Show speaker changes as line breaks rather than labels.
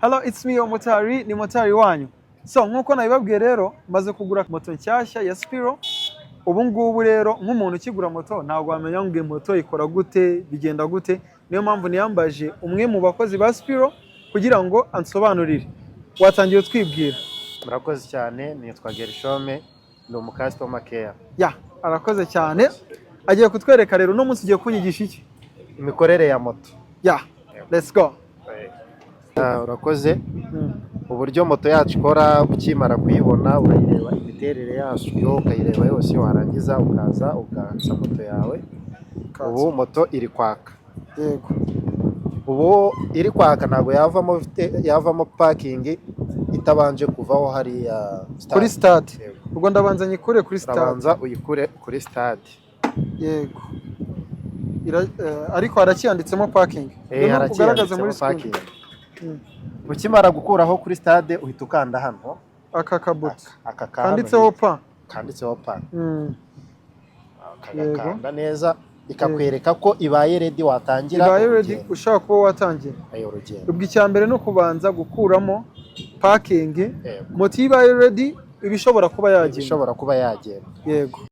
Hello, it's me, your motari, ni motari wanyu. So, nk'uko nabibabwiye rero, maze kugura moto nshyashya ya Spiro. Ubu ngubu rero nk'umuntu ukigura moto ntabwo wamenya ngo iyi moto ikora gute, bigenda gute. Niyo mpamvu niyambaje umwe mu bakozi ba Spiro kugira ngo ansobanurire. Watangiye utwibwira.
Murakoze cyane, nitwa Gerishome, ni umu customer care.
Ya, arakoze cyane. Agiye kutwereka rero, uno munsi ugiye kunyigisha iki?
Imikorere ya moto.
Ya, let's go.
Ah, urakoze. Uburyo moto yacu ikora, ukimara kuyibona urayireba imiterere yayo, ukayireba yose, warangiza ukaza ukatsa moto yawe. Ubu moto iri kwaka. Ubu iri kwaka, ntabwo yavamo parking itabanje kuvaho hariya start.
Kuri start.
Yego.
Ubwo ndabanza nyikure kuri start.
Urabanza uyikure kuri start.
Yego. Ariko haracyanditsemo parking.
Eh,
Niyo mpamvu ugaragaza
haracyanditsemo
muri screen.
parking. Ukimara gukuraho kuri start, uhita ukanda hano.
Aka kabuto.
Aka ka hano
kanditseho
hirya.
pa.
Kanditseho pa. Ukagakanda neza, ikakwereka ko ibaye ready, watangira
Ibaye ready,
urugendo.
ushobora kuba watangira.
Ayo, urugendo.
Ubwo icya mbere ni ukubanza gukuramo parking.
Yego.
Moto iyo ibaye ready iba ishobora kuba yagenda.
Ishobora kuba yagenda.
Yego.